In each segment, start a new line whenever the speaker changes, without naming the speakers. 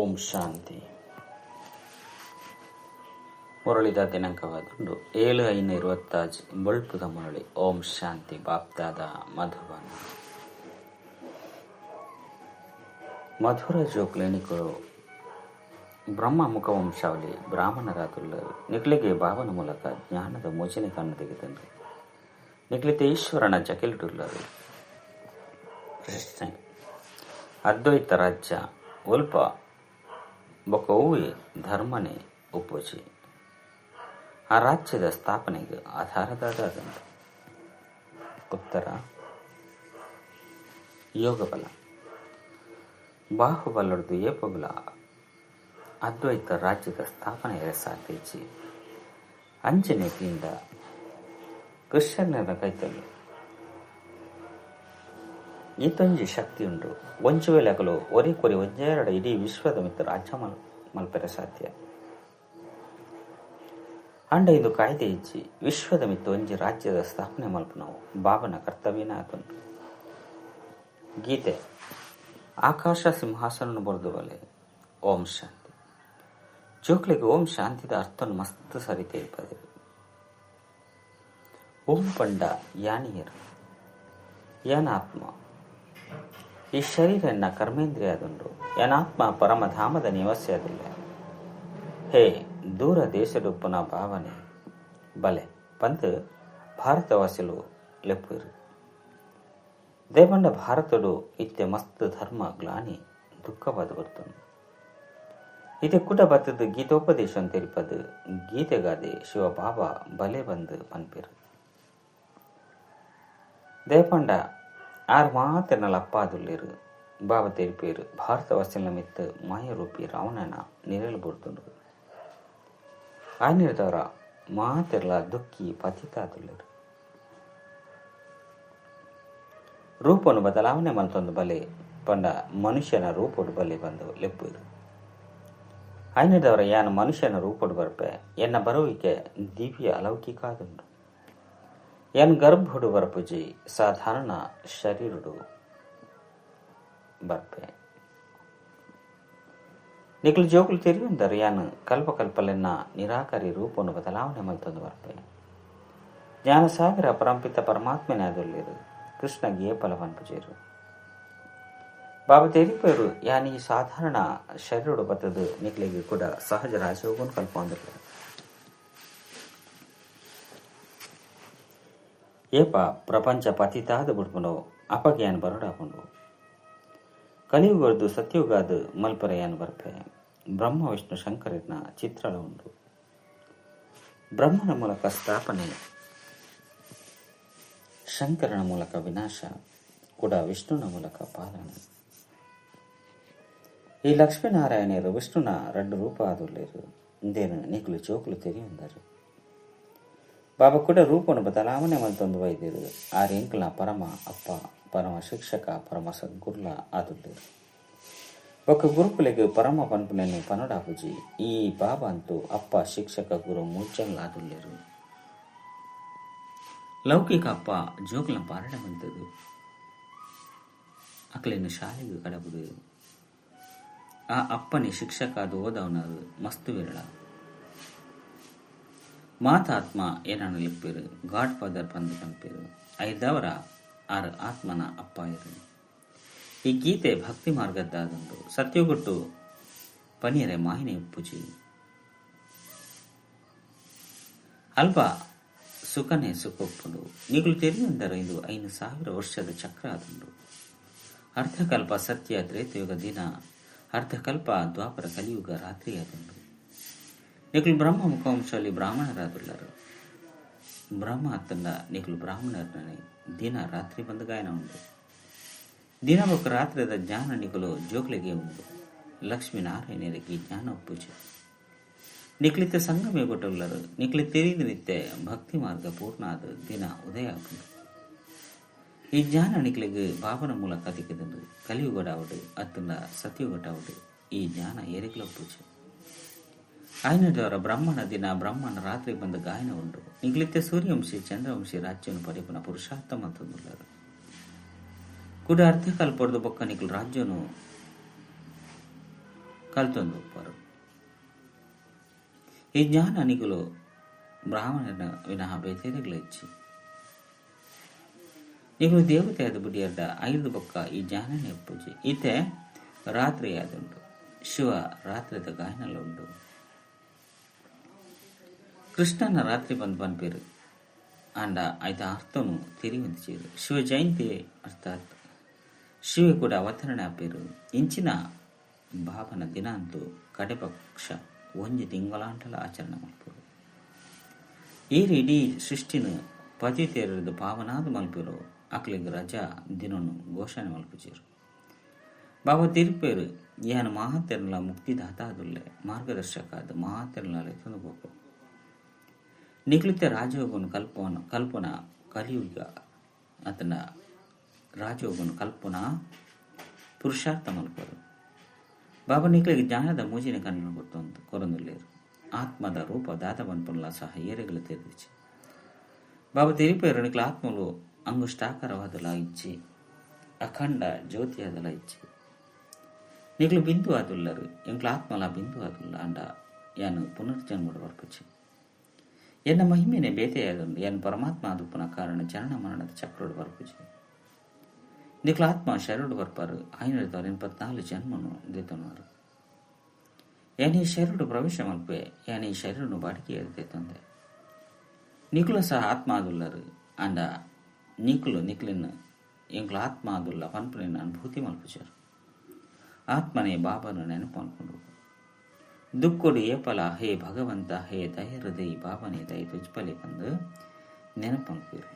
ಓಂ ಶಾಂತಿ. ಮುರಳಿದ ದಿನಾಂಕವಾದುಂಡು 7/5/26 ಬೊಳ್ಪುದ ಮುರಳಿ. ಓಂ ಶಾಂತಿ. ಬಾಪ್ದಾದ ಮಧುಬನ ಮಧುರ ಜೋಕ್ಲೆನಿಕರು ಬ್ರಹ್ಮ ಮುಖವಂಶಾವಳಿ ಬ್ರಾಹ್ಮಣರಾದುಳ್ಳರು ನಿಕ್ಲಿಗೆ ಭಾವನ ಮೂಲಕ ಜ್ಞಾನದ ಮೋಚನೆ ಕಣ್ಣು ನಿಕ್ಲಿತೆ ಈಶ್ವರನ ಜಕೆಲಿಡುಳ್ಳರು. ಪ್ರಶ್ನೆ: ಅದ್ವೈತ ರಾಜ್ಯ ಒಲ್ಪ ಬೊಕ ಒವ್ವೆ ಧರ್ಮನೆ ಉಪ್ಪುಜಿ ಆ ರಾಜ್ಯದ ಸ್ಥಾಪನೆಗೆ ಆಧಾರದಾದ. ಉತ್ತರ: ಯೋಗಬಲ. ಬಾಹುಬಲಡ್ದು ಏಪಗುಲ ಅದ್ವೈತ ರಾಜ್ಯದ ಸ್ಥಾಪನೆ ಸಾಧ್ಯಜಿ. ಅಂಚನೆ ತೀಂಡ ಕೃಷ್ಣನ ಕೈತಲು ಈತೊಂಜಿ ಶಕ್ತಿ ಉಂಡು. ಒಂಜಿ ವೇಳೆ ಅಕಲು ಒರಿ ಕೊರಿ ಒಂಜೆರಡು ಇಡೀ ವಿಶ್ವದ ಮಿತ್ತ ರಾಜ್ಯ ಮಲ್ಪೆರೆ ಸಾಧ್ಯ. ಅಂಡ ಇಂದು ಕಾಯ್ದೆ ಇಜ್ಜಿ. ವಿಶ್ವದ ಮಿತ್ತ ಒಂಜಿ ರಾಜ್ಯದ ಸ್ಥಾಪನೆ ಮಲ್ಪುನವು ಬಾಬನ ಕರ್ತವ್ಯನ ಆತುಂಡು. ಗೀತೆ ಆಕಾಶ ಸಿಂಹಾಸನ ಬರೆದು ಬಲೆ. ಓಂ ಶಾಂತಿ. ಜೋಕ್ಲಿಗೆ ಓಂ ಶಾಂತಿದ ಅರ್ಥನು ಮಸ್ತ್ ಸರಿ ತಿಳಿಪದೆ. ಓಂ ಪಂಡ ಯಾನಿಯರು ಯಾನಾತ್ಮ ಈ ಶರೀರ ಎನ್ನ ಕರ್ಮೇಂದ್ರಿಯಾದುಂಡು. ಯಾನಾತ್ಮ ಪರಮಧಾಮದ ನಿವಾಸಿಯಾದಿಲ್ಲ. ಹೇ ದೂರ ದೇಶಡುಪ್ಪುನ ಭಾವನೆ ಬಲೆ ಪಂದ್ ಭಾರತವಾಸಿಲು ಲೆಪ್ಪುರು. ದೇಪಂಡ ಭಾರತಡು ಇತ್ತೆ ಮಸ್ತ್ ಧರ್ಮ ಗ್ಲಾನಿ ದುಃಖವಾದ ಬರ್ತನು. ಇತ್ತೆ ಕುಟ ಬತ್ತದ ಗೀತೋಪದೇಶ ತೆರಿಪದು ಗೀತೆಗಾದೆ ಶಿವ ಬಾಬಾ ಬಲೆ ಬಂದು ಪನ್ಪಿರು. ದೇಪಂಡ ಆರು ಮಾತೆರ್ನಲ ಅಪ್ಪಾದುಲ್ಲೇರು. ಬಾಬಾ ತೆರಿಪೇರು ಭಾರತವಾಸಿನ ಮಿತ್ತ ಮಾಯರೂಪಿ ರಾವಣನ ನಿರಲು ಬರ್ತುಂಡು. ಆಯ್ನಿರ್ದವರ ಮಾತೆರ್ಲ ದುಃಖಿ ಪತಿತಾದುಲ್ಲೇರು. ರೂಪನು ಬದಲಾವಣೆ ಮಲ್ತೊಂದು ಬಲೆ ಪಂಡ ಮನುಷ್ಯನ ರೂಪೋಡು ಬಲೆ ಬಂದು ಲೆಪ್ಪುರು. ಆಯ್ನಿರ್ದವರ ಯಾನ ಮನುಷ್ಯನ ರೂಪೋಡು ಬರ್ಪೆ ಎನ್ನ ಬರುವಿಕೆ ದಿವ್ಯ ಅಲೌಕಿಕ ಆದುಂಡು. ಎನ್ ಗರ್ಭುಡು ಬರ್ಪುಜಿ ಸಾಧಾರಣ ಶರೀರುಡು ಬರ್ಪೆ. ನಿಕ್ಲು ಜೋಕುಲು ತೆರಿಯುಂದರು ಯಾನ್ ಕಲ್ಪ ಕಲ್ಪಲೆನ್ನ ನಿರಾಕಾರಿ ರೂಪವನ್ನು ಬದಲಾವಣೆ ಮಲ್ತೊಂದು ಬರ್ಪೆ. ಜ್ಞಾನಸಾಗರ ಪರಂಪಿತ ಪರಮಾತ್ಮನೆ ಆದುಲ್ಲೇರು. ಕೃಷ್ಣಗೆ ಏಪಲ ಪನ್ಪುಜೇರು. ಬಾಬಾ ತೆರಿಪೇರು ಯಾನ್ ಈ ಸಾಧಾರಣ ಶರೀರುಡು ಬತ್ತದು ನಿಕ್ಲಿಗೆ ಕೂಡ ಸಹಜ ರಾಜಯೋಗನು ಕಲ್ಪೊಂದಿಲ್ಲ. ಏಪ ಪ್ರಪಂಚ ಪತಿತಾದ ಬುಡ್ಪುಂಡು ಅಪಗೆ ಯಾನ್ ಬರೋಡಾಪುಂಡು. ಕಲಿಯುಗರ್ದು ಸತ್ಯುಗಾದ ಮಲ್ಪರೆ ಯಾನ್ ಬರ್ಪೆ. ಬ್ರಹ್ಮ ವಿಷ್ಣು ಶಂಕರನ ಚಿತ್ರಳ ಉಂಡು. ಬ್ರಹ್ಮನ ಮೂಲಕ ಸ್ಥಾಪನೆ, ಶಂಕರನ ಮೂಲಕ ವಿನಾಶ, ಕೂಡ ವಿಷ್ಣುನ ಮೂಲಕ ಪಾಲನೆ. ಈ ಲಕ್ಷ್ಮೀನಾರಾಯಣರು ವಿಷ್ಣುನ ರಡ್ಡು ರೂಪ ಆದುಲ್ಲೇರು. ಇಂದೇನು ನಿಕ್ಲು ಚೋಕ್ಲು ತೆರಿಯುಂದರು. ಬಾಬಾ ಕೂಡ ರೂಪನು ಬದಲಾವಣೆ ಮಲ್ತೊಂದು ವೈದ್ಯರು. ಆರ್ ಎಂಕ್ಲ ಪರಮ ಅಪ್ಪ, ಪರಮ ಶಿಕ್ಷಕ, ಪರಮ ಸದ್ಗುರ್ಲ ಆದುಲ್ಲೇರು. ಒಕ್ಕ ಗುರುಕುಲೆಗೆ ಪರಮ ಪನ್ಪುನೆನ್ ಪನಡಾಪುಜಿ. ಈ ಬಾಬಾ ಅಂತೂ ಅಪ್ಪ, ಶಿಕ್ಷಕ, ಗುರು ಮೂರ್ಜನ್ಲ ಆದುಲ್ಲೇರು. ಲೌಕಿಕ ಅಪ್ಪ ಜೋಕ್ಲ ಪಾರಣ ಬಂತದು ಅಕ್ಲೇನು ಶಾಲೆಗೆ ಕಡಬುದು. ಆ ಅಪ್ಪನೇ ಶಿಕ್ಷಕ ಅದು ಓದವನರು ಮಸ್ತು ವಿರಳ. ಮಾತಾತ್ಮ ಏನನ್ನು ಲಿಪ್ಪಿರು ಗಾಡ್ ಫಾದರ್ ಬಂದು ಪನ್ಪಿರು. ಐದವರ ಆರು ಆತ್ಮನ ಅಪ್ಪ ಇರು. ಈ ಗೀತೆ ಭಕ್ತಿ ಮಾರ್ಗದ್ದಾದುಂಡು. ಸತ್ಯಗುಟ್ಟು ಪನಿಯರೆ ಮಾಹಿನಿ ಉಪ್ಪುಜಿ. ಅಲ್ಪ ಸುಖನೇ ಸುಖೊಪ್ಪುಂಡು. ನಿಗುಲು ತೆರಿಯುಂದರು ಇದು 5000 ವರ್ಷದ ಚಕ್ರ ಆದುಂಡು. ಅರ್ಧಕಲ್ಪ ಸತ್ಯ ತ್ರೇತಯುಗ ದಿನ, ಅರ್ಧಕಲ್ಪ ದ್ವಾಪರ ಕಲಿಯುಗ ರಾತ್ರಿ ಆದುಂಡು. ನಿಕ್ಲು ಬ್ರಹ್ಮ ಮುಖವಂಶದಲ್ಲಿ ಬ್ರಾಹ್ಮಣರಾದುಲ್ಲರು. ಬ್ರಹ್ಮ ಅತ್ತಂಡ ನಿಕ್ಲು ಬ್ರಾಹ್ಮಣರನೇ ದಿನ ರಾತ್ರಿ ಬಂದು ಗಾಯನ ಉಂಡು. ದಿನ ಬೊಕ್ಕ ರಾತ್ರಿದ ಜ್ಞಾನ ನಿಕಲು ಜೋಕ್ಲಿಗೆ ಉಂಡು. ಲಕ್ಷ್ಮೀನಾರಾಯಣರಿಗೆ ಜ್ಞಾನ ಒಪ್ಪುಜಿ. ನಿಕ್ಲಿತ ಸಂಗಮೆ ಕೊಟ್ಟುಲ್ಲರು. ನಿಕ್ಲಿ ತಿಳಿದು ನಿತ್ಯ ಭಕ್ತಿ ಮಾರ್ಗ ಪೂರ್ಣ ಆದ ದಿನ ಉದಯ ಆಪುಂಡು. ಈ ಜ್ಞಾನ ನಿಕ್ಲಿಗೆ ಬಾಬನ ಮೂಲಕ ತಿಕ್ಕಿದಂಡು. ಕಲಿಯುಗಡಾವಡು ಅತ್ತಂಡ ಸತ್ಯುಗಡಾವಡು ಈ ಜ್ಞಾನ ಏರಿಗ್ಲೊಪ್ಪುಜಿ. ಆಯ್ನದವರ ಬ್ರಹ್ಮಣ ದಿನ ಬ್ರಹ್ಮಣ ರಾತ್ರಿ ಬಂದ ಗಾಯನ ಉಂಡು. ನಿಗ್ಲಿತ್ತೆ ಸೂರ್ಯವಂಶಿ ಚಂದ್ರವಂಶಿ ರಾಜ್ಯವನ್ನು ಪರಿಪುನ ಪುರುಷಾರ್ಥ ಮತ್ತೊಂದುಳ್ಳರು. ಕೂಡ ಅರ್ಧಕಲ್ಪೊಡ್ದು ಬೊಕ್ಕ ನಿಕ್ಲು ರಾಜ್ಯನು ಕಲ್ತೊಂದು ಈ ಜ್ಞಾನ ನಿಗುಲು ಬ್ರಾಹ್ಮಣನ ವಿನಃ ಬೇತೆರೆಗಳ ಇಚ್ಚಿ ನಿಗುಲು ದೇವತೆಯಾದ ಬುಡಿಯರ್ಡ ಐದು ಬೊಕ್ಕ ಈ ಜ್ಞಾನನೇ ಪೂಜೆ ಈತೆ ರಾತ್ರಿಯಾದುಂಡು ಶಿವ ರಾತ್ರಿದ ಗಾಯನಲ ಉಂಡು ಕೃಷ್ಣನ ರಾತ್ರಿ ಬಂದು ಪನ್ಪೇರು ಅಂಡ ಐತ ಅರ್ಥನು ತಿರಿವಂತಿಚೇರು ಶಿವ ಜಯಂತಿ ಅರ್ಥಾತ್ ಶಿವ ಕೂಡ ಅವತರಣೆ ಆಪೇರು ಇಂಚಿನ ಭಾವನ ದಿನ ಅಂತೂ ಕಡೆಪಕ್ಷ ಒಂಜಿ ತಿಂಗಳಾಂಟಲ ಆಚರಣೆ ಮಲ್ಪರು ಈ ಇಡೀ ಸೃಷ್ಟಿನ ಪತಿ ತೇರದ ಪಾವನಾದ ಮಲ್ಪಿರು ಅಕ್ಲಿಗ್ ರಜಾ ದಿನನು ಘೋಷಣೆ ಮಲ್ಪುಚೇರು ಬಾಬಾ ತಿರುಪೇರು ಯಾನ ಮಹಾತೆರ್ಲ ಮುಕ್ತಿದಾತ ಆದುಲ್ಲೆ ಮಾರ್ಗದರ್ಶಕ ಅದು ಮಹಾತೆರ್ಲ ಲೆತ್ತೊಂದು ನಿಕ್ಲಿತ ರಾಜಯೋಗನು ಕಲ್ಪನ ಕಲ್ಪನಾ ಕಲಿಯುಗ ಆತನ ರಾಜಯೋಗನು ಕಲ್ಪನಾ ಪುರುಷಾರ್ಥ ಮಲ್ಪರು ಬಾಬಾ ನಿಕ್ಲಿಗೆ ಜ್ಞಾನದ ಮೂಜಿನ ಕಣ್ಣು ಕೊತ್ತೊಂದು ಕೊರೊಂದುಲ್ಲೇರು ಆತ್ಮದ ರೂಪ ದಾದ ಪನ್ಪುನ್ಲ ಸಹ ಏರೆಗಳ ತೆರಿದಿಚ್ಚಿ ಬಾಬಾ ತಿರುಪೇರು ನಿಕ್ಲ ಆತ್ಮಲು ಅಂಗುಷ್ಟಾಕಾರವಾದಲ ಇಚ್ಚಿ ಅಖಂಡ ಜ್ಯೋತಿಯಾದಲ ಇಚ್ಚಿ ನಿಕ್ಲು ಬಿಂದು ಆದುಲ್ಲರು ಎಂಕ್ಲ ಆತ್ಮಲ ಬಿಂದು ಆದುಲ್ಲ ಅಂಡ ಯಾನು ಪುನರ್ಜನ್ಮಡು ಬರ್ಪುಚಿ ಎನ್ನ ಮಹಿಮೆನೆ ಬೇತೆಯಾದುಂಡು ಯಾನ್ ಪರಮಾತ್ಮ ಆದುಪ್ಪುನ ಕಾರಣ ಜನನ ಮರಣದ ಚಕ್ರಡು ಬರ್ಪುಜಿ ನಿಕ್ಲ ಆತ್ಮ ಶರಡು ಬರ್ಪಾರು ಆಯ್ನೂರ ಎൺಪತ್ನಾಲು ಜನ್ಮನು ದೇತೊನ್ನುವರು ಯಾನ್ ಈ ಶರೀರಡು ಪ್ರವೇಶ ಮಲ್ಪೆ ಯಾನ್ ಈ ಶರೀರನು ಬಾಡಿಗೆ ದೇತೊಂದೆ ನಿಕುಲ ಸಹ ಆತ್ಮ ಆದುಲ್ಲರು ಅಂಡ ನಿಕುಲು ನಿಕ್ಲಿನ ಎಂಕ್ಲ ಆತ್ಮ ಆದುಲ್ಲ ಪನ್ಪುನಿನ ಅನುಭೂತಿ ಮಲ್ಪುಜಾರು ಆತ್ಮನೇ ಬಾಬನು ನೆನಪು ಮಲ್ಪುಂಡು ದುಕ್ಕೊಡು ಏಪಲ ಹೇ ಭಗವಂತ ಹೇ ದಯ ಹೃದಯ ಬಾಬನೇ ದಯ ತುಜ್ಪಲೆ ಬಂದು ನೆನಪು ಮಲ್ಪುರು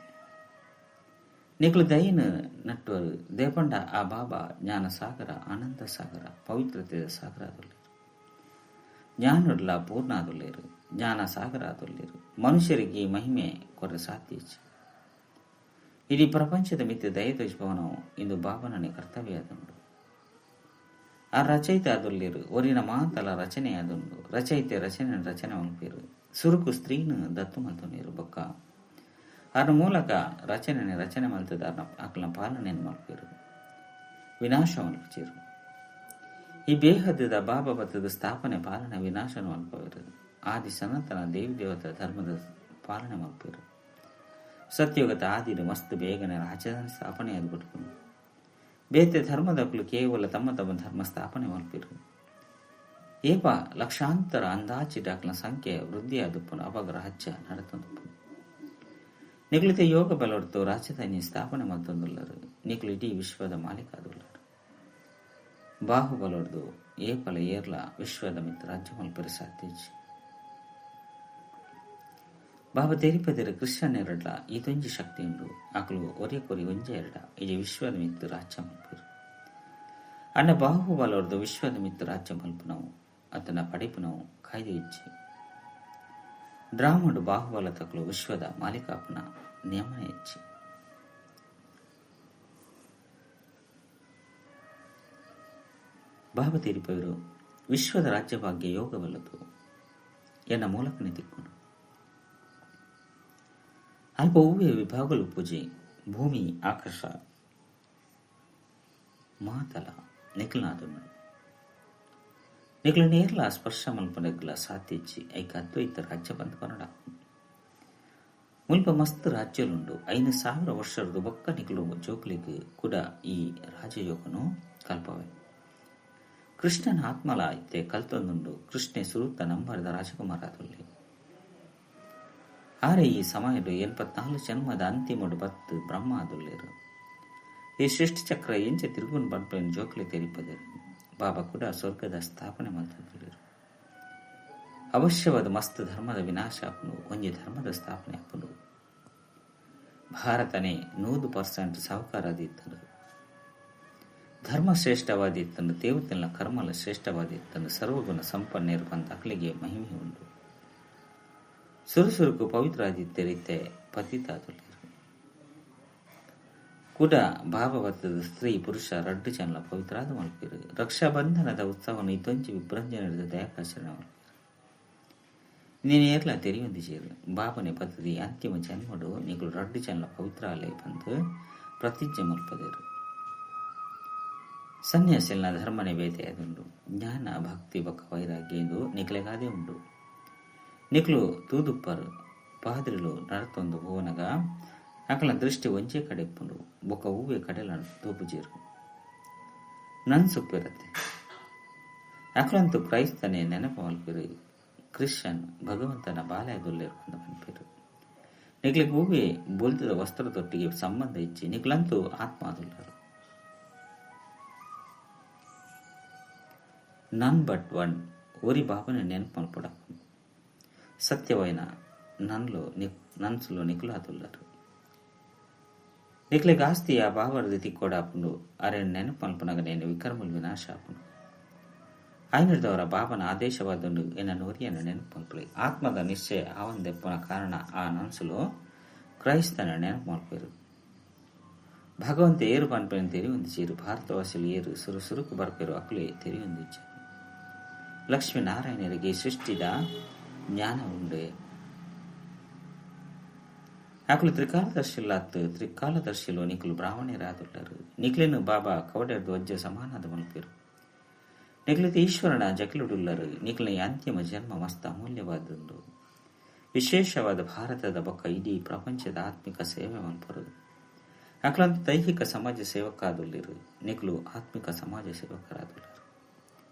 ನಿಕ್ಲು ದಯನ ನಟ್ಟುವರು ದೇಪಂಡ ಆ ಬಾಬಾ ಜ್ಞಾನ ಸಾಗರ ಆನಂದ ಸಾಗರ ಪವಿತ್ರತೆಯ ಸಾಗರ ಆದುಲ್ಲೇರು ಜ್ಞಾನಡ್ಲ ಪೂರ್ಣ ಆದುಲ್ಲೇರು ಜ್ಞಾನ ಸಾಗರ ಆದುಲ್ಲೇರು ಮನುಷ್ಯರಿಗೆ ಈ ಮಹಿಮೆ ಕೊರ ಸಾಧ್ಯ ಇಡೀ ಪ್ರಪಂಚದ ಮಿತಿ ದಯ ತೋಜ್ಪವನವು ಇಂದು ಬಾಬನನೇ ಕರ್ತವ್ಯ ಆದುಂಡು ಆ ರಚಯಿತ ಆದುಲ್ಲೇರು ಒರಿನ ಮಾತಲ ರಚನೆ ಆದುಂಡು ರಚಯಿತೆ ರಚನೆ ರಚನೆ ಮಲ್ಪೇರು ಸುರುಕು ಸ್ತ್ರೀನು ದತ್ತು ಮಲ್ತೊನೇರು ಬೊಕ್ಕ ಅದರ ಮೂಲಕ ರಚನೆ ರಚನೆ ಮಲ್ತದ ಅಕ್ಲನ ಪಾಲನೆಯನ್ನು ಮಲ್ಪೇರು ವಿನಾಶ ಮಲ್ಪುಚೇರು ಈ ಬೇಹದ್ದ ಬಾಬಾ ಬತ್ತದ ಸ್ಥಾಪನೆ ಪಾಲನೆ ವಿನಾಶನ ಮಲ್ಪವೇರು ಆದಿ ಸನಾತನ ದೇವಿ ದೇವತಾ ಧರ್ಮದ ಪಾಲನೆ ಮಲ್ಪೇರು ಸತ್ಯುಗದ ಆದಿಡು ಮಸ್ತ್ ಬೇಗನೆ ರಾಜಧಾನಿ ಸ್ಥಾಪನೆ ಅದು ಬಿಟ್ಕೊಂಡು ಬೇತೆ ಧರ್ಮದಕ್ಕಲು ಕೇವಲ ತಮ್ಮ ತಮ್ಮ ಧರ್ಮ ಸ್ಥಾಪನೆ ಮಲ್ಪಿರು ಏಪ ಲಕ್ಷಾಂತರ ಅಂದಾಜಿಡಾಕ್ಲ ಸಂಖ್ಯೆ ವೃದ್ಧಿ ಆದುಪ್ಪನು ಅಪಗ ರಾಜ್ಯ ನಡತೊಂದುಪ್ಪನು ನಿಕಲಿತ ಯೋಗ ಬಲೊಡ್ತು ರಾಜಧಾನಿ ಸ್ಥಾಪನೆ ಮಲ್ತೊಂದುಲ್ಲರು ನಿಕಲು ಇಡೀ ವಿಶ್ವದ ಮಾಲೀಕ ಆದುಲ್ಲರು ಬಾಹುಬಲೊಡ್ದು ಏಪಲ ಏರ್ಲ ವಿಶ್ವದ ಮಿತ್ರ ರಾಜ್ಯ ಮಲ್ಪೆರೆ ಸಾಧ್ಯ ಬಾಬಾ ತೆರಿಪದಿರ ಕೃಷ್ಣನ್ ಎರಡ್ಲ ಇದೊಂಜಿ ಶಕ್ತಿ ಉಂಡು ಅಕಲು ಒರೆ ಕೊರಿ ಒಂಜೆ ಎರಡ ಇದು ವಿಶ್ವದ ಮಿತ್ತು ರಾಜ್ಯ ಮಲ್ಪುರು ಅಣ್ಣ ಬಾಹುಬಲೊಡ್ದು ವಿಶ್ವದ ಮಿತ್ತು ರಾಜ್ಯ ಮಲ್ಪುನವು ಆತನ ಪಡಿಪುನವು ಕಾಯ್ದೆ ಇಚ್ಚಿ ಡ್ರಾಮಡು ಬಾಹುಬಲ ತಕಲು ವಿಶ್ವದ ಮಾಲೀಕಾಪನ ನಿಯಮನ ಇಚ್ಚಿ ಬಾಬಾ ತೆರಿಪವರು ವಿಶ್ವದ ರಾಜ್ಯಭಾಗ್ಯ ಯೋಗವಲ್ಲದು ಎನ್ನ ಮೂಲಕನೇ ತಿಕ್ಕೊಂಡು ಅಲ್ಪ ಹೂವೆ ವಿಭಾಗಲು ಪೂಜೆ ಭೂಮಿ ಆಕಾಶ ಮಾತಲ ನಿಕ್ಲನಾದುಂಡು ನಿಕ್ಲ ನೇರ್ಲ ಸ್ಪರ್ಶ ಮಲ್ಪನೆಗ್ಲ ಸಾತಿಚ್ಚಿ ಐಕ ಅದ್ವೈತ ರಾಜ್ಯ ಬಂದ್ ಕನ್ನಡ ಮುಲ್ಪ ಮಸ್ತ್ ರಾಜ್ಯಲುಂಡು 5000 ವರ್ಷದ ಬೊಕ್ಕ ನಿಕ್ಲು ಜೋಕ್ಲಿಗ್ ಕೂಡ ಈ ರಾಜಯೋಗನು ಕಲ್ಪವೆ ಕೃಷ್ಣನ ಆತ್ಮಲ ಇತ್ತೆ ಕಲ್ತೊಂದುಂಡು ಕೃಷ್ಣೆ ಸುರುತ್ತ ನಂಬರದ ರಾಜಕುಮಾರ ಆದುಲ್ಲೆ ಆರೆ ಈ ಸಮಯಡು 84 ಜನ್ಮದ ಅಂತಿಮಡು ಬತ್ತು ಬ್ರಹ್ಮ ಆದುಲ್ಲೇರು ಈ ಸೃಷ್ಟಿ ಚಕ್ರ ಎಂಚ ತಿರುಗುನ್ ಪನ್ಪೆನ್ ಜೋಕ್ಲಿ ತೆರಿಪದರು ಬಾಬಾ ಕೂಡ ಸ್ವರ್ಗದ ಸ್ಥಾಪನೆ ಮಲ್ತೊಂದುಲ್ಲೆರ್ ಅವಶ್ಯವಾದ ಮಸ್ತ್ ಧರ್ಮದ ವಿನಾಶ ಆಪುಂಡು ಒಂಜಿ ಧರ್ಮದ ಸ್ಥಾಪನೆ ಆಪುಂಡು ಭಾರತನೇ 100% ಸಾಹುಕಾರಾದಿತ್ತಂಡು ಧರ್ಮ ಶ್ರೇಷ್ಠವಾದಿತ್ತಂಡು ದೇವತೆಲ್ಲ ಕರ್ಮಲ ಶ್ರೇಷ್ಠವಾದಿತ್ತಂಡು ಸರ್ವಗುಣ ಸಂಪನ್ನೇರು ಪಂದ ಅಕ್ಲಿಗೆ ಮಹಿಮೆ ಉಂಡು ಸುರುಸುರುಕು ಪವಿತ್ರ ಪತಿತಾದುಲ್ಲೇರು ಕೂಡ ಭಾವವತ್ತದ ಸ್ತ್ರೀ ಪುರುಷ ರಡ್ಡು ಜನಲ ಪವಿತ್ರಾದ ಮಲ್ಪೇರು ರಕ್ಷಾಬಂಧನದ ಉತ್ಸವನು ಇತೊಂಜಿ ವಿಭ್ರಂಜನೆ ದಯಾಕಾಶನ ಮಲ್ಪೇರು ನೀನೇರ್ಲ ತೆರಿಯೊಂದು ಚೇರು ಬಾಬನೆ ಪದ್ಧತಿ ಅಂತಿಮ ಜನ್ಮಡು ನಿಕುಲು ರಡ್ಡು ಜನಲ ಪವಿತ್ರ ಅಲೆ ಬಂದು ಪ್ರತಿಜ್ಞೆ ಮಲ್ಪದೇರು. ಸನ್ಯಾಸಿಲ್ನ ಧರ್ಮನೇ ಬೇತೆ ಆದುಂಡು. ಜ್ಞಾನ ಭಕ್ತಿ ಬೊಕ್ಕ ವೈರಾಗ್ಯ ಇಂದು ನಿಕ್ಲೆಗಾದೇ ಉಂಡು. ನಿಕ್ಲು ತೂದುಪ್ಪರು ಪಾದ್ರಿಲು ನಡತೊಂದು ಪೋನಗ ಅಕಲ್ನ ದೃಷ್ಟಿ ಒಂಜೇ ಕಡೆ ಇಪ್ಪುಂಡು ಬೊಕ್ಕ ಹೂವೆ ಕಡೆಲ ತೂಪುಜೆರು. ನನ್ಸುಪ್ಪಿರತ್ತೆ ಅಕಲಂತೂ ಕ್ರೈಸ್ತನೇ ನೆನಪು ಮಲ್ಪೆರು. ಕ್ರಿಶ್ಚಿಯನ್ ಭಗವಂತನ ಬಾಲ್ಯದೊಲ್ಲೆರು ಪಂದ್ ಪನ್ಪೆರು. ನಿಕ್ಲೆಗ್ ಹೂವೆ ಬೊಲ್ದುದ ವಸ್ತ್ರದೊಟ್ಟಿಗೆ ಸಂಬಂಧ ಇಜ್ಜಿ. ನಿಕ್ಲಂತೂ ಆತ್ಮ ಆದುಲ್ಲರು. ನನ್ ಬಟ್ ಒನ್ ಒರಿ ಬಾಬನ ನೆನಪು ಮಲ್ಪೊಡಾಪುಂಡು. ಸತ್ಯವೈನ ನನ್ಲು ನನ್ಸುಲು ನಿಕುಲಾದುಲ್ಲರು. ನಿಕ್ಲೆಗ್ ಆಸ್ತಿ ಆ ಬಾವರ್ದ್ ತಿಕ್ಕೊಡಾಪುಂಡು. ಅರೆನ್ ನೆನಪು ಮಲ್ಪುನಗ ನೇನು ವಿಕರ್ಮಲು ವಿನಾಶ ಆಪುಂಡು. ಆಯ್ನದವರ ಬಾಬನ ಆದೇಶವಾದುಂಡು ಎನ್ನ ಒರಿಯನ ನೆನಪು ಮಲ್ಪುಲೆ. ಆತ್ಮದ ನಿಶ್ಚಯ ಆವಂದೆಪ್ಪುನ ಕಾರಣ ಆ ನನ್ಸುಲು ಕ್ರೈಸ್ತನ ನೆನಪು ಮಲ್ಪೆರು. ಭಗವಂತ ಏರು ಪನ್ಪೆನ್ ತೆರಿಯೊಂದಿಜ್ಜೆರ್. ಭಾರತವಾಸಿಲು ಏರು ಸುರು ಸುರುಕು ಬರ್ಪೆರು ಅಕುಲೇ ತೆರಿಯೊಂದಿಜ್ಜೆರ್. ಲಕ್ಷ್ಮೀನಾರಾಯಣರಿಗೆ ಸೃಷ್ಟಿದ ಜ್ಞಾನ ಉಂಡೆ. ಅಕುಲು ತ್ರಿಕಾಲದರ್ಶಿಲಾತ್ ತ್ರಿಕಾಲದರ್ಶಿಲು ನಿಕುಲು ಬ್ರಾಹ್ಮಣರಾದುಲ್ಲರು. ನಿಕ್ಲೆನ್ ಬಾಬಾ ಕವಡೆರ್ದ್ ವಜ್ಜ ಸಮಾನಾದ ಮಲ್ಪೆರು. ನಿಕ್ಲೆತ ಈಶ್ವರನ ಜಕ್ಲುಡುಲ್ಲರು. ನಿಕ್ಲೆನ ಅಂತಿಮ ಜನ್ಮ ಮಸ್ತ್ ಅಮೂಲ್ಯವಾದುಂಡು. ವಿಶೇಷವಾದ ಭಾರತದ ಬೊಕ್ಕ ಇಡೀ ಪ್ರಪಂಚದ ಆತ್ಮಿಕ ಸೇವೆ ಮಲ್ಪರು. ಅಕುಲಂತ ದೈಹಿಕ ಸಮಾಜ ಸೇವಕಾದುಲ್ಲೆರು. ನಿಕ್ಲು ಆತ್ಮಿಕ ಸಮಾಜ ಸೇವಕರಾದುಲ್ಲರು.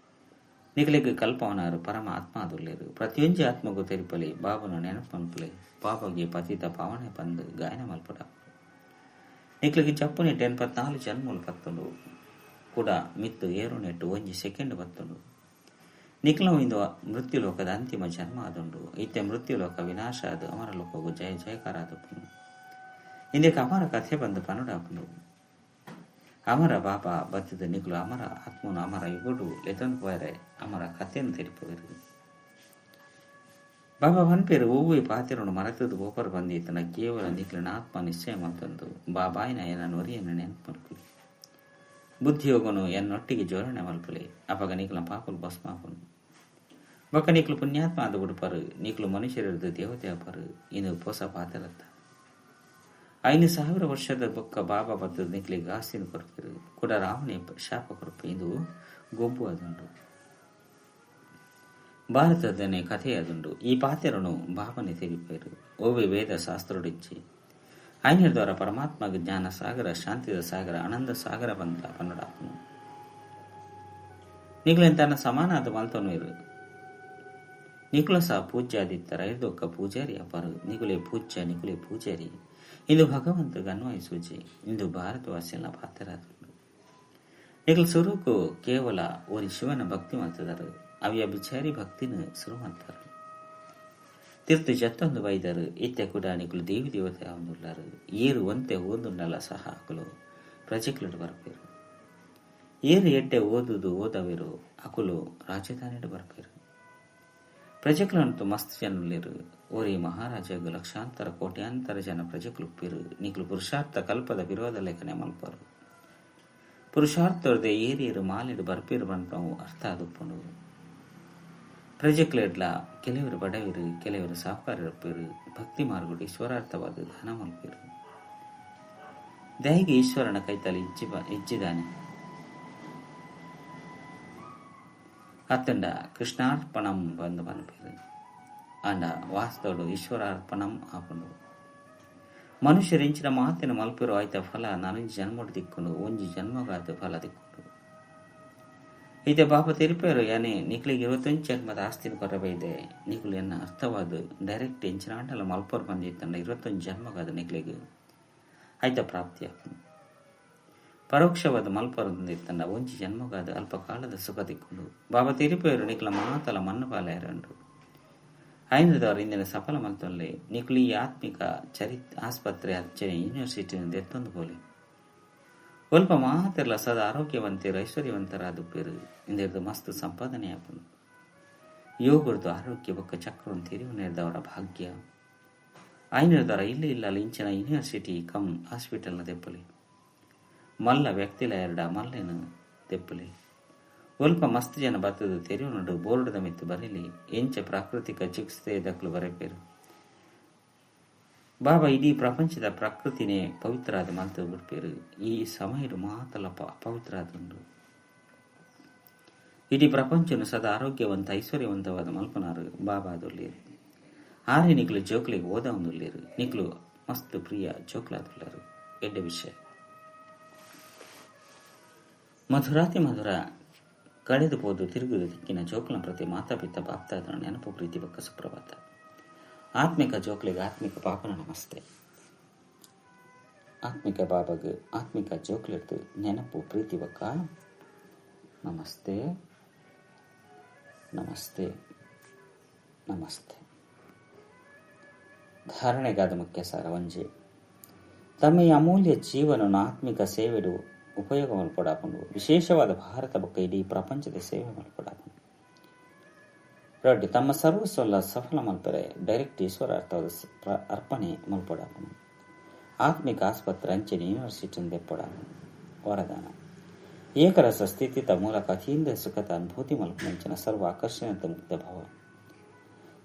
ನಿಕ್ಲೆಗ್ ಕಲ್ಪವನಾರು ಪರಮ ಆತ್ಮ ಆದುಲ್ಲೆರು. ಪ್ರತಿಯೊಂಜಿ ಆತ್ಮಗೂ ತೆರಿಪಲೆ ಬಾಬನ ನೆನಪು ಮಲ್ಪುಲೆ. ಬಾಬಾಗೆ ಪತಿತ ಪಾವನೆ ಪಂದ್ ಗಾಯನ ಮಲ್ಪಡ. ನಿಕ್ಲೆಗ್ ಜಪ್ಪುನೆಟ್ 84 ಜನ್ಮಲು ಪತ್ತುಂಡು. ಕೂಡ ಮಿತ್ತು ಏರುನೆಟ್ಟು ಒಂಜಿ ಸೆಕೆಂಡ್ ಬತ್ತುಂಡು. ನಿಕ್ಲ ಇಂದು ಮೃತ್ಯುಲೋಕದ ಅಂತಿಮ ಜನ್ಮ ಆದುಂಡು. ಇತ್ತೆ ಮೃತ್ಯುಲೋಕ ವಿನಾಶ ಆದ್ ಅಮರ ಲೋಕಗು ಜಯ ಜಯಕಾರ ಆದುಪ್ಪುಂಡು. ಇಂದೆಕ್ ಅಮರ ಕಥೆ ಬಂದು ಪನುಡಾಪುಂಡು. ಅಮರ ಬಾಬಾ ಬತ್ತಿದ ನಿಕ್ಲು ಅಮರ ಆತ್ಮನು ಅಮರ ಯುಗೊಡು ಲೆತೊಂದು ಪೋಯರೆ ಅಮರ ಕಥೆಯನ್ನು ತೆರಿಪುವೆರು. ಬಾಬಾ ಪನ್ಪೆರು ಒವ್ವೆ ಪಾತೆರೊನು ಮರತುದು ಪೋಪರ್ ಬಂದಿತ್ತನ ಕೇವಲ ನಿಕ್ಲೆನ ಆತ್ಮ ನಿಶ್ಚಯ ಮಲ್ತೊಂದು ಬಾಬಾಯಿನ ಎನ್ನ ನೊರಿಯನ್ನು ನೆನಪು ಮಲ್ಪುಲೆ. ಬುದ್ಧಿಯೋಗನು ಎನ್ನೊಟ್ಟಿಗೆ ಜೋಡಣೆ ಮಲ್ಪುಲೆ. ಅಪಗ ನಿಕ್ಲ ಪಾಪಲು ಭಸ್ಮ ಆಪುಂಡು. ಬೊಕ್ಕ ನಿಕ್ಲು ಪುಣ್ಯಾತ್ಮ ಆದ್ ಬುಡ್ಪರು. ನಿಕ್ಲು ಮನುಷ್ಯರದು ದೇವತೆ ಆಪರು. ಇಂದು ಪೊಸ ಪಾತೆರತ್ತ. 5000 ವರ್ಷದ ಬೊಕ್ಕ ಬಾಬಾ ಬತ್ತದ ನಿಕ್ಲೆಗ್ ಆಸ್ತಿನ ಕೊರ್ಪೆರು. ಕೂಡ ರಾಮನೇ ಶಾಪ ಕೊರ್ಪೆ. ಇಂದು ಗೊಬ್ಬು ಆದುಂಡು. ಭಾರತದನೆ ಕಥೆ ಆದುಂಡು. ಈ ಪಾತೆರನು ಬಾಬನೆ ತೆರಿಪೆರು. ಒವ್ವೆ ವೇದ ಶಾಸ್ತ್ರೊಡಿಜ್ಜಿ. ಆಯ್ನದವರ ಪರಮಾತ್ಮಗ ಜ್ಞಾನ ಸಾಗರ, ಶಾಂತಿದ ಸಾಗರ, ಆನಂದ ಸಾಗರ ಬಂದ ಪನ್ನುಡಾಪುನು. ನಿಕ್ಲೆನ್ ತನ್ನ ಸಮಾನಾದ ಮಲ್ತೊನುವೆರು. ನಿಕುಲ ಸಹ ಪೂಜ್ಯಾದಿತ್ತರ ಐದೊಕ್ಕ ಪೂಜಾರಿ ಅಪರು. ನಿಕುಲೆ ಪೂಜ್ಯ ನಿಕುಲೆ ಪೂಜಾರಿ. ಇಂದು ಭಗವಂತ ಅನ್ವಯಿಸೂಜಿ. ಇಂದು ಭಾರತವಾಸಿಯಲ್ಲ ಪಾತ್ರರಾದುಂಡು. ನಿಕುಲು ಸುರುಕು ಕೇವಲ ಒರಿ ಶಿವನ ಭಕ್ತಿ ಮಲ್ತದರು. ಅವ್ಯಭಿಚಾರಿ ಭಕ್ತಿನ ಸುರು ಮಲ್ತಾರು. ತೀರ್ಥ ಜತ್ತೊಂದು ಬೈದರು. ಇತ್ತೆ ಕೂಡ ನಿಕುಲು ದೇವಿ ದೇವತೆ ಆವೊಂದುಲ್ಲಾರು. ಏರು ಒಂತೆ ಓದುಂಡಲ ಸಹ ಅಕುಲು ಪ್ರಜೆಕ್ಲುಡು ಬರ್ಪೆರು. ಏರು ಎಡ್ಡೆ ಓದುದು ಓದವೆರು ಅಕುಲು ರಾಜಧಾನಿಡು ಬರ್ಪೆರು. ಪ್ರಜೆಕ್ಲಂತೂ ಮಸ್ತ್ ಜನುಲ್ಲೆರು. ಓರಿ ಮಹಾರಾಜಗ್ ಲಕ್ಷಾಂತರ ಕೋಟ್ಯಾಂತರ ಜನ ಪ್ರಜೆಕ್ಲುಪ್ಪೆರು. ನಿಕುಲು ಪುರುಷಾರ್ಥ ಕಲ್ಪದ ವಿರೋಧ ಲೇಖನೆ ಮಲ್ಪರು. ಪುರುಷಾರ್ಥರ್ದೆ ಏರಿಯರು ಮಾಲಿಡು ಬರ್ಪೇರು ಪನ್ಪವು ಅರ್ಥ ಆದುಪ್ಪುಂಡು. ಪ್ರಜೆಕ್ಲೆಡ್ಲ ಕೆಲವರು ಬಡವರು, ಕೆಲವರು ಸಾಹುಕಾರರಿಪ್ಪೆರು. ಭಕ್ತಿ ಮಾರ್ಗಡು ಈಶ್ವರಾರ್ಥವಾದ ದಾನ ಮಲ್ಪೆರು. ದಯಗೆ ಈಶ್ವರನ ಕೈತಲ ಇಜ್ಜಿದಾನೆ. ಅತ್ತಂಡ ಕೃಷ್ಣಾರ್ಪಣಂ ಬಂದು ಪನ್ಪೆರು. ಆಂಡ ವಾಸ್ತವಡು ಈಶ್ವರಾರ್ಪಣಂ ಆಪುಂಡು. ಮನುಷ್ಯರು ಇಂಚಿನ ಮಾತಿನ ಮಲ್ಪೆರು ಆಯ್ತ ಫಲ ನಾನೊಂಜಿ ಜನ್ಮಡು ದಿಕ್ಕುಂಡು, ಒಂಜಿ ಜನ್ಮಗಾದ ಫಲ ದಿಕ್ಕುಂಡು. ಇತ್ತೆ ಬಾಬಾ ತೆರಿಪೇರು ಯಾನೆ ನಿಕ್ಲಿಗೆ 21 ಜನ್ಮದ ಆಸ್ತಿನ ಕೊರಬೈದೆ. ನಿಕುಲು ಎನ್ನ ಅರ್ಥವಾದ ಡೈರೆಕ್ಟ್ ಎಂಚಿನ ಆಂಡಲ ಮಲ್ಪೋರ್ ಬಂದಿತ್ತಂಡ 21 ಜನ್ಮಗಾದ ನಿಕ್ಲಿಗೆ ಆಯ್ತ ಪ್ರಾಪ್ತಿ ಆಪುಂಡು. ಪರೋಕ್ಷವಾದ ಮಲ್ಪೋರ್ ಬಂದಿತ್ತಂಡ ಒಂಜಿ ಜನ್ಮಗಾದ ಅಲ್ಪ ಕಾಲದ ಸುಖ ದಿಕ್ಕುಂಡು. ಬಾಬಾ ತೆರಿಪೇರು ನಿಕ್ಲ ಮಾತಲ ಮಣ್ಣು ಪಾಲಾಯರಂಡು. ಐನದವರು ಇಂದಿನ ಸಫಲ ಮಲ್ತೊಲ್ಲೆ. ನಿಕ್ಲು ಈ ಆತ್ಮಿಕ ಚರಿತ್ ಆಸ್ಪತ್ರೆ ಅಚ್ಚನೆ ಯೂನಿವರ್ಸಿಟಿನ ದೆತ್ತೊಂದು ಪೋಲೆ. ಒಲ್ಪ ಮಾತೆರ್ಲ ಸದಾ ಆರೋಗ್ಯವಂತರು ಐಶ್ವರ್ಯವಂತರಾದುಪ್ಪೆರು. ಇಂದೆರ್ದು ಮಸ್ತ್ ಸಂಪಾದನೆ ಆಪುಂಡು. ಯೋಗರ್ದು ಆರೋಗ್ಯ ಬೊಕ್ಕ ಚಕ್ರವನ್ನು ತೆರಿವು ಭಾಗ್ಯ. ಐನದವರ ಇಲ್ಲ ಇಲ್ಲ ಇಂಚಿನ ಯೂನಿವರ್ಸಿಟಿ ಕಮ್ ಹಾಸ್ಪಿಟಲ್ನ ದೆಪ್ಪಲೆ. ಮಲ್ಲ ವ್ಯಕ್ತಿಲ ಎರಡ ಮಲ್ಲೆನ ದೆಪ್ಪಲೆ. ಒಲ್ಪ ಮಸ್ತ್ ಜನ ಬತ್ತದ ತೆರಿವು ಬೋರ್ಡ್ದ ಮಿತ್ತು ಬರೀಲಿ. ಎಂಚ ಪ್ರಾಕೃತಿಕ ಚಿಕಿತ್ಸೆ ದಕ್ಲು ಬರೆಪೇರು. ಬಾಬಾ ಇಡೀ ಪ್ರಪಂಚದ ಪ್ರಕೃತಿನೇ ಪವಿತ್ರಾದ ಮಲ್ತು ಬಿಡ್ಪೇರು. ಈ ಸಮಯಡು ಮಾತಲಪ್ಪ ಅಪವಿತ್ರ ಆದುಂಡು. ಇಡೀ ಪ್ರಪಂಚನು ಸದಾ ಆರೋಗ್ಯವಂತ ಐಶ್ವರ್ಯವಂತವಾದ ಮಲ್ಪನಾರು ಬಾಬಾದುಲ್ಲೇರು. ಆರೆ ನಿಕ್ಲು ಜೋಕ್ಲಿಗೆ ಓದಾವುದುಲ್ಲೇರು. ನಿಕ್ಲು ಮಸ್ತ್ ಪ್ರಿಯ ಜೋಕ್ಲಾದುಲ್ಲಾರು. ಎಡ್ಡೆ ವಿಷಯ. ಮಧುರಾತಿ ಮಧುರ ಕಳೆದು ಪೋದು ತಿರುಗುದು ದಿಕ್ಕಿನ ಜೋಕ್ಲನ ಪ್ರತಿ ಮಾತಾಪಿತ ಬಾಪ್ತಾದನ ನೆನಪು ಪ್ರೀತಿ ಬಕ್ಕ ಸುಪ್ರಭಾತ. ಆತ್ಮಿಕ ಜೋಕ್ಲಿಗೆ ಆತ್ಮಿಕ ಪಾಪನ ನಮಸ್ತೆ. ಆತ್ಮಿಕ ಬಾಬಾಗ ಆತ್ಮಿಕ ಜೋಕ್ಲಿರ್ದು ನೆನಪು ಪ್ರೀತಿ ಬಕ್ಕ ನಮಸ್ತೆ ನಮಸ್ತೆ ನಮಸ್ತೆ. ಧಾರಣೆಗಾದ ಮುಖ್ಯ ಸಾರ ಒಂಜಿ ತಮ್ಮ ಈ ಅಮೂಲ್ಯ ಜೀವನವನ್ನು ಆತ್ಮಿಕ ಸೇವೆಡು ಉಪಯೋಗ ಮಲ್ಪೊಡಾಪುಂಡು. ವಿಶೇಷವಾದ ಭಾರತ ಬೊಕ್ಕ ಇಡೀ ಪ್ರಪಂಚದ ಸೇವೆ ಮಲ್ಪೊಡಾಪುಂಡು. ರಡ್ಡ್ ತಮ್ಮ ಸರ್ವಸ್ವಲ್ಲ ಸಫಲ ಮಲ್ಪರೆ ಡೈರೆಕ್ಟ್ ಈಶ್ವರ ಅರ್ಥವಾದ ಅರ್ಪಣೆ ಮಲ್ಪೊಡಾಪುಂಡು. ಆತ್ಮಿಕ ಆಸ್ಪತ್ರೆ ಅಂಚನೆ ಯೂನಿವರ್ಸಿಟಿ ದೆಪ್ಪೊಡಾಪುಂಡು. ವರದಾನ ಏಕರಸ ಸ್ಥಿತಿತ ಮೂಲಕ ಅತೀಂದ್ರಿಯ ಸುಖದ ಅನುಭೂತಿ ಮಲ್ಪುನಂಚಿನ ಸರ್ವ ಆಕರ್ಷಣೆದ ಮುಕ್ತ ಭಾವ.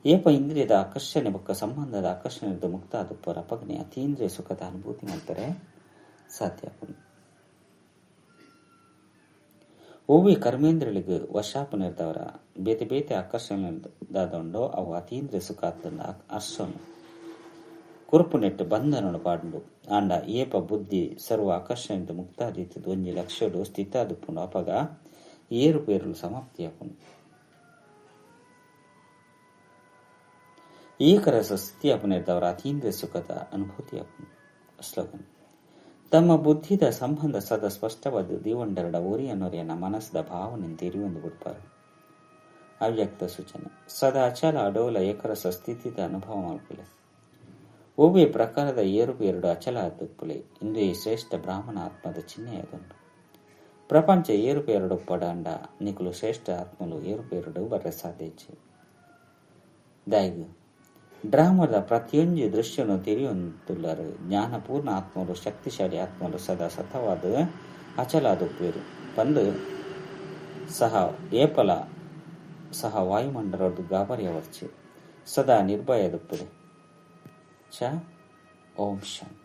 ಏಪ ಇಂದ್ರಿಯದ ಆಕರ್ಷಣೆ ಬೊಕ್ಕ ಸಂಬಂಧದ ಆಕರ್ಷಣೆದ ಮುಕ್ತ ಆದುಪ್ಪರ ಅಪಗನೆ ಅತೀಂದ್ರಿಯ ಸುಖದ ಅನುಭೂತಿ ಮಲ್ಪರೆ ಸಾಧ್ಯ ಆಪುಂಡು. ಒವ್ವೆ ಕರ್ಮೇಂದ್ರಿಯಗ್ ವಶಾಪುನೆರ್ದವರ ಬೇತೆ ಬೇತೆ ಆಕರ್ಷಣೆದಾದೊಂಡೋ ಅವು ಅತೀಂದ್ರಿಯ ಸುಖ ಅತ್ತಂಡ ಅರ್ಷನು ಕುರುಪುನೆಟ್ಟು ಬಂಧನೊಡು ಪಾಡುಂಡು. ಆಂಡ ಏಪ ಬುದ್ಧಿ ಸರ್ವ ಆಕರ್ಷಣೆದ ಮುಕ್ತಾದಿತ್ತದ ಒಂಜಿ ಲಕ್ಷ್ಯಡು ಸ್ಥಿತಾದುಪ್ಪುಂಡು ಅಪಗ ಏರುಪೇರುಲು ಸಮಾಪ್ತಿಯಾಪುಂಡು. ಏಕರಸ ಸ್ಥಿತಿಯಾಪುನೆರ್ದವರ ಅತೀಂದ್ರಿಯ ಸುಖದ ಅನುಭೂತಿಯಾಪುಂಡು. ಸ್ಲೋಗನ್ ತಮ್ಮ ಬುದ್ಧಿದ ಸಂಬಂಧ ಸದಾ ಸ್ಪಷ್ಟವಾದ ದೀವಂಡರಡ ಒರಿಯನೊರಿಯನ ಮನಸ್ಸದ ಭಾವನೆ ತೆರಿಯೊಂದು ಬಿಡ್ಪಾರು. ಅವ್ಯಕ್ತ ಸೂಚನೆ ಸದಾ ಅಚಲ ಅಡೋಲ ಏಕರಸ ಸ್ಥಿತಿದ ಅನುಭವ ಮಲ್ಪುಲೆ. ಒವ್ವೆ ಪ್ರಕಾರದ ಏರುಪೇರುಡು ಅಚಲ ಆದುಪ್ಪುಲೆ. ಇಂದುಯೇ ಶ್ರೇಷ್ಠ ಬ್ರಾಹ್ಮಣ ಆತ್ಮದ ಚಿಹ್ನೆಯಾದುಂಡು. ಪ್ರಪಂಚ ಏರುಪೇರುಡು ಪಡಾಂಡ ನಿಕುಲು ಶ್ರೇಷ್ಠ ಆತ್ಮಲು ಏರುಪೇರುಡು ಬರ್ರೆ ಸಾಧ್ಯ ಇಜ್ಜಿ. ದಾಯಿಗ್ ಡ್ರಾಮದ ಪ್ರತಿಯೊಂಜಿ ದೃಶ್ಯನು ತೆರಿಯೊಂದುಲ್ಲರು. ಜ್ಞಾನಪೂರ್ಣ ಆತ್ಮಲು ಶಕ್ತಿಶಾಲಿ ಆತ್ಮಲು ಸದಾ ಸತವಾದ ಅಚಲಾದುಪ್ಪೇರು ಪಂದ್ ಸಹ ಏಪಲ ಸಹ ವಾಯುಮಂಡಲದ ಗಾಬರಿಯವರ್ಚಿ ಸದಾ ನಿರ್ಭಯದುಪ್ಪುಲೆ. ಚ ಓಂ ಶಾಂತಿ.